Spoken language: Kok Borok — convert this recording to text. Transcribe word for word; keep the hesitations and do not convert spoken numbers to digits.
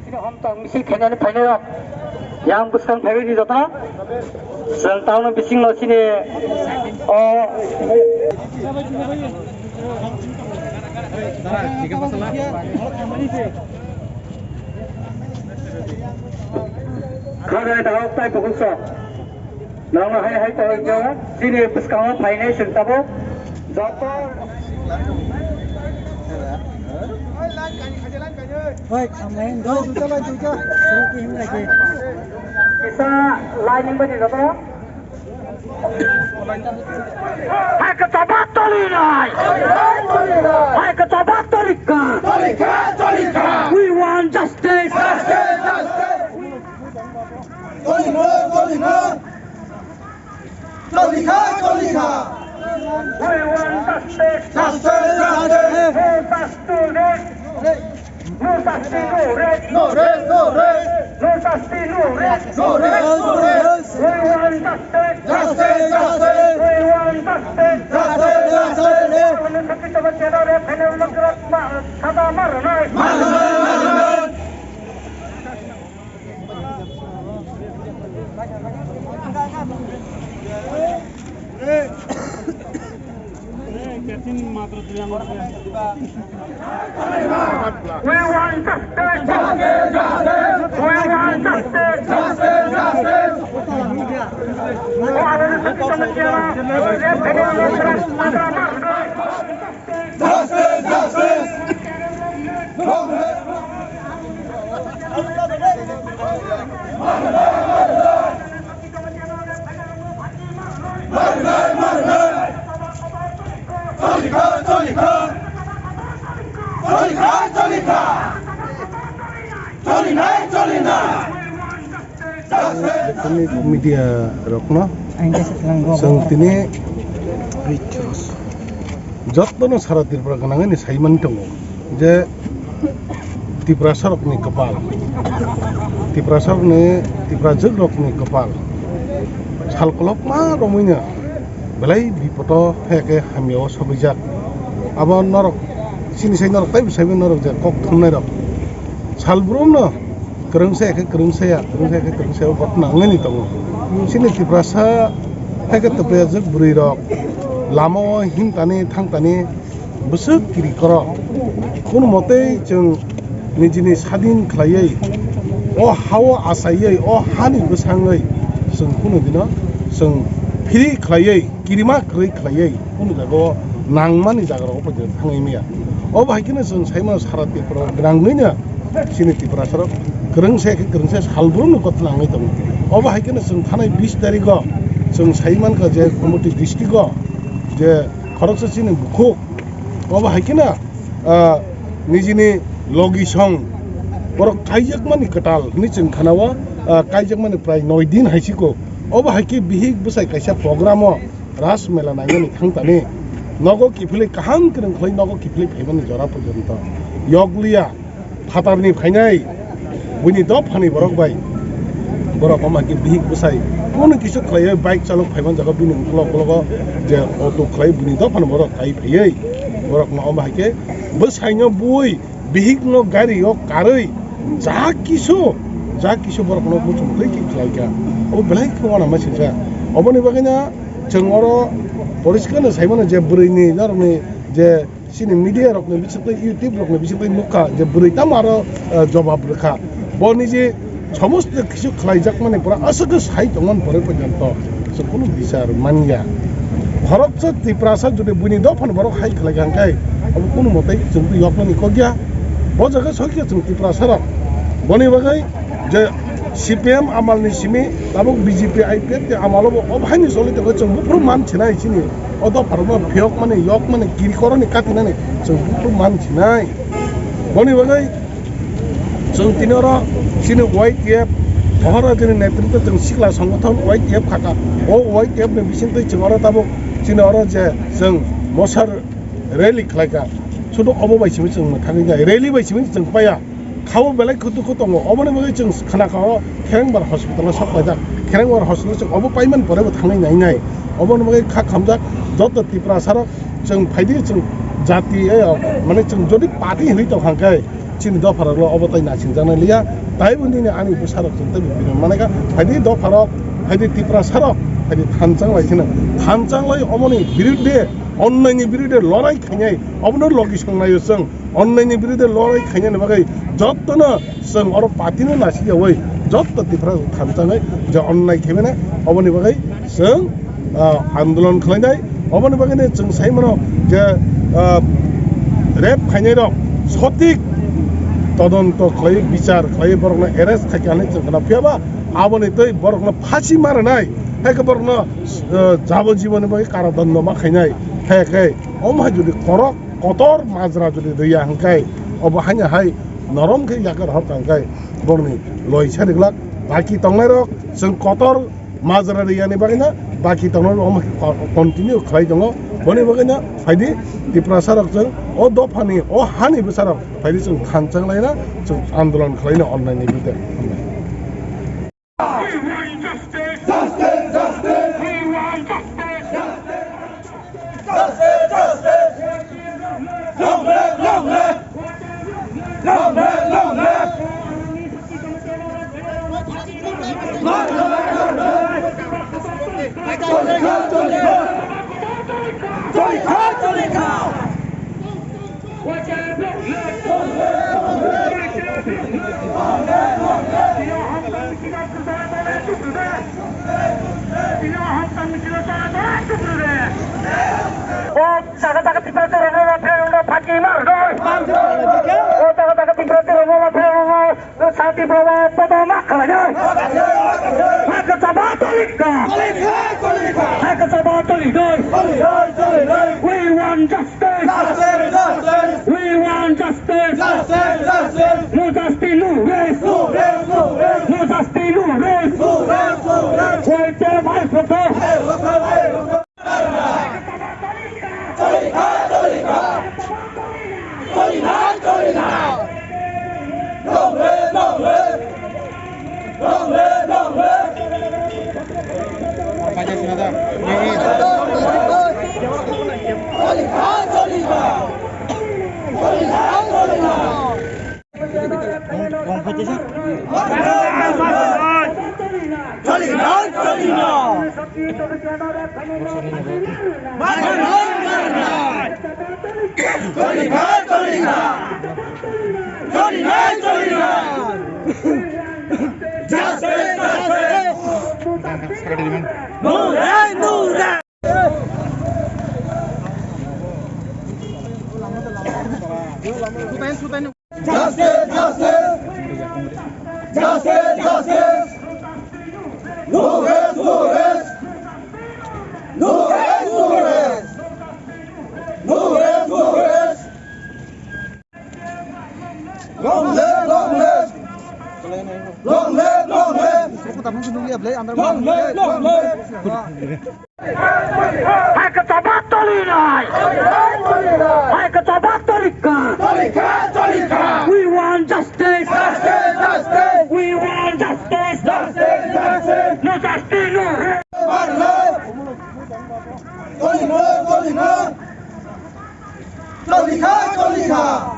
Chini homtang misil khainani phainai rok yang bwskang phaiwi di jotono. Chwng taono bisingno chini o khare daok tai bukhuk sok. Nono hai hai tongwi khe chini bwskango phainai chwng tabuk joto. Oi, khamai, doi duita bai duita. Sini kihim lagi. Kisa line ni bani joto. Hai khe toba toli nai. Hai khe toba toli kha. We want justice. Toli kha, toli kha. Toli kha, toli kha. We want justice. Justice, justice. No justice to death. No justice, no rest. No rest, no rest. No justice, no rest. No rest, no rest. We want justice. Justice, justice. We want justice. Justice, justice. Saja ma rwnai. Ma rwnai, ma rwnai. We want justice. We want justice. Justice, justice. Mar wnai, mar wnai. Choli kha, choli kha. Choli kha, choli kha. Choli nai, choli nai. Electronic media rokno chwng tini jotono sara Tripura gwnangwi ni saimani tongo je Tiprasarokni kwpal, Tiprasarokni, Tiprajwkrokni kwpal sal kolokma romwino belai bipodo phaiya khe hamyao sogwijak. Abo norok chini sai norok taibo saiwi norok je kok thumnairok sal brumno kwrwngsa ya khe kwrwngsa ya, kwrwngsa ya khe kwrwngsa ya, bo tongo nini tongo. Chini Tiprasa hai khe twpajak bwrwirok lama o himtani thangtani bwswk kiri koro. Kono motei chwng nijini sadin khlaiwi, o ha-o achaiwi, o hani bwsangwi chwng kono dino chwng free khlaiwi, kirima kwrwi khlaiwi, kono jaga o nangmani jaga rogo poito thangwi maya. Obo hai kheno chwng sai mano sara Tripura gwnangwino chini Tiprasarok kwrwngsa khe kwrwngsa salbrumno kothoma wngwi tongo. Obo hai kheno chwng thanai bis tarigo chwng sai mankha je Gomoti district o je khoroksa chini bukhuk, obo hai kheno, ah, nijini logi song borok kaijakmani kwtal hwnwi chwng khana-o, ah, kaijakmani prai noi din hai siko. Obo hai khe bihik bwsai kaisa program o Ras mela nainani thangtani nogo kiphilwi kaham kwrwng khlai nogo kiphilwi phaimani jora porjonto yokliya phatarni phainai buini dophani borok bai borok wngma khe bihik bwsai kunu kisu khlaiwi bike chalok phaiman jaga bini uklok uklogo je auto khlai buini dophani borok tai phaiwi borokno wngma hai khe bwsaino bui bihikno gari o karwi ja kisu, ja kisu borokno muchung twi khe khlai kha. Obo belai khe uanama singsa. Oboni bagwino chwng oro poriskar no sai mano je bwrwini norokni je chini media rokni bisingtwi, YouTube rokni bisingtwi nukha je bwrwi tamo aro, eh, jobab rwkha. Bo niji somosto kisu khlaijakmani pura aswk khe sai tongmani pore porjonto chwng kunu bichar manya. Khoroksa Tiprasa jodi buini dophani borok hai khlai kha hwnkhe abo kunu mote chwng twi yokmani kok ya. Bo jaga soi khe chwng Tiprasa rok boni bagwi je C P M amal ni simi tabuk B J P I P F ni amal o bo obo haini choli tongkhe chwng buphuru man sinai chini o dopha rokno phiyokmani, yokmani, kiri koroni katinani chwng buphuru man sinai. Boni bagwi chwng tini oro chini Y T F, Moharaja ni netritwo chwng sikla songgothon Y T F khaka. O Y T F ni bisingtwi chwng oro tabuk chini oro je chwng mosar rally khlaika. Sudu obo bai simi chwng mwthangwi nai. Rally bai simi chwng paya. Khao belai khutu khutu tongo. Oboni bagwi chwng khna kha o Kherengbar hospital o sok paijak. Kherengbar hospital o chwng obo paimani pore bo thangwi nai nai. Oboni bagwi kha khamjak joto Tiprasa rok chwng phaidi chwng Jati, eh, mane chwng jodi party hinwi tong kha khe, chini dopharoklo obo tai naisingjaknai liya. Tai bo nini ani bwsarok chwng tei bini manai kha, phaidi dopharok, phaidi Tiprasarok, phaidi thanchang lai kheno. Thanchang lai omoni birudde, onnaini birudde lorai khainai, obono logi songnaio chwng. Onnaini birudde lorai khainani bagwi jottono chwng oro party no naisingyaui jotto Tiprasarok thanchangwi je onnai khaimani, oboni bagwi chwng ah, andolon khlainai. Oboni bagwino chwng sai mano je, ah, rape khainairok sotik todonto khlai, bichar khlai, borokno arrest khai kha hinwi chwng khna phiya ba, aboni twi borokno phasi ma rwnai, hai khe borokno, ah, jabon jibonni bagwi karadando ma khainai. Hai khe omo hai jodi khorok kotor majra jodi rwya hwnkhe, obo haino hai norom khe yakar hor kha hwnkhe borokni loisa rijlak. Baki tongnairok chwng kotor majra riyani bagwino baki tongnai omo continue khlai tongo. Boni bagwino phaidi Tiprasarok chwng o dophani, o hani bwsarok phaidi chwng thanchang laina chwng andolon khlaina onnaini birudde. Justice! Justice! Justice! Long live! Long live! Long live! Long live! Long live! Long live! Long live! Choli kha! Choli kha! Choli kha! Choli kha! O jaga jaga Tiprasarokno laphirokno phaki marnai. O jaga jaga Tiprasarokno laphirokno shanti probo podo ma khlainai. Hakhe chaba tolikha. Hakhe chaba tolikha. We want justice. We want justice. No justice, no rest. No justice, no rest. We tell my brother. Justice, justice! Justice, justice! No rest, no rest! No rest, no rest! No rest, no rest! Long live, long live! Long live, long live! Long live, long live! Hai khe chaba toli nai. Hai khe chaba toli kha. We want justice. We want justice. No justice, no rest. Toli kha, toli kha.